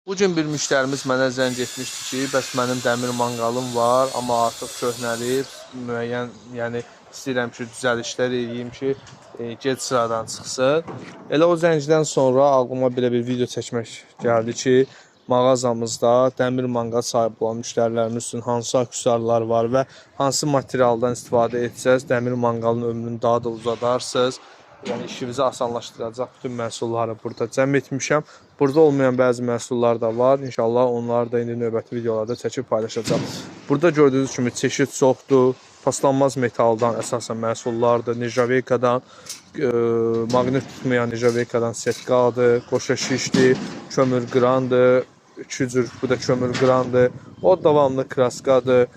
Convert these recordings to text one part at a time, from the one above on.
Bu gün bir müştərimiz mənə zəng etmişdi ki, bəs mənim dəmir manqalım var, amma artıq köhnəlib, müəyyən, yəni istəyirəm ki, düzəlişlər eləyim ki, gec sıradan çıxsın. Elə o zəngdən sonra ağlıma belə bir video çəkmək gəldi ki, mağazamızda dəmir manqal sahibi olan müştərilərimiz üçün hansı aksesuarlar var və hansı materialdan istifadə etsəz dəmir manqalın ömrünü daha da uzadarsınız. Yəni işinizi asanlaşdıracaq bütün məhsulları burada cəm etmişəm. Burada olmayan bəzi məhsullar da var. İnşallah onları da indi növbəti videolarda çəkib paylaşacağam. Burada gördüyünüz kimi çeşid çoxdur. Paslanmaz metaldan əsasən məhsullardır. Nijaveykadan, maqnit tutmayan nijaveykadan setkadır, qoşa şişdir, kömür qırandır, iki cür bu da kömür qırandır. O davamlı kraskadır.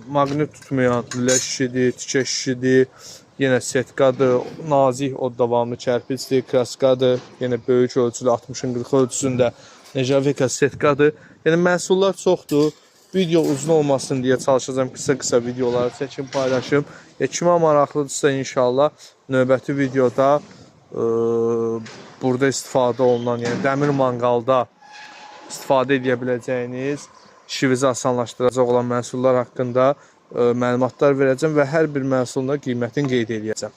Maqnit tutmayan lülə şişidir, tikə şişidir. Yenə setkadır, nazik o davamlı kərpicdir, kraskadır. Yenə böyük ölçülü 60-ın 40 ölçüsündə Nejaveka setkadır. Yəni məhsullar çoxdur. Video uzun olmasın deyə çalışacağam qısa-qısa videoları çəkim, paylaşım. Kimə maraqlıdırsa inşallah növbəti videoda burada istifadə olunan, yəni dəmir manqalda istifadə edə biləcəyiniz, işinizi asanlaşdıracaq olan məhsullar haqqında məlumatlar verəcəm və hər bir məhsulun da qiymətini qeyd eləyəcəm.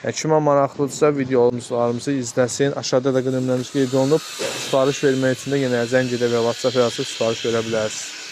Yəni kimə maraqlıdırsa videolarımızı izləsin. Aşağıda da nömrəmiz qeyd olunub. Sifariş vermək üçün də yenə zəng edə və WhatsApp yazıb sifariş verə bilərsiniz.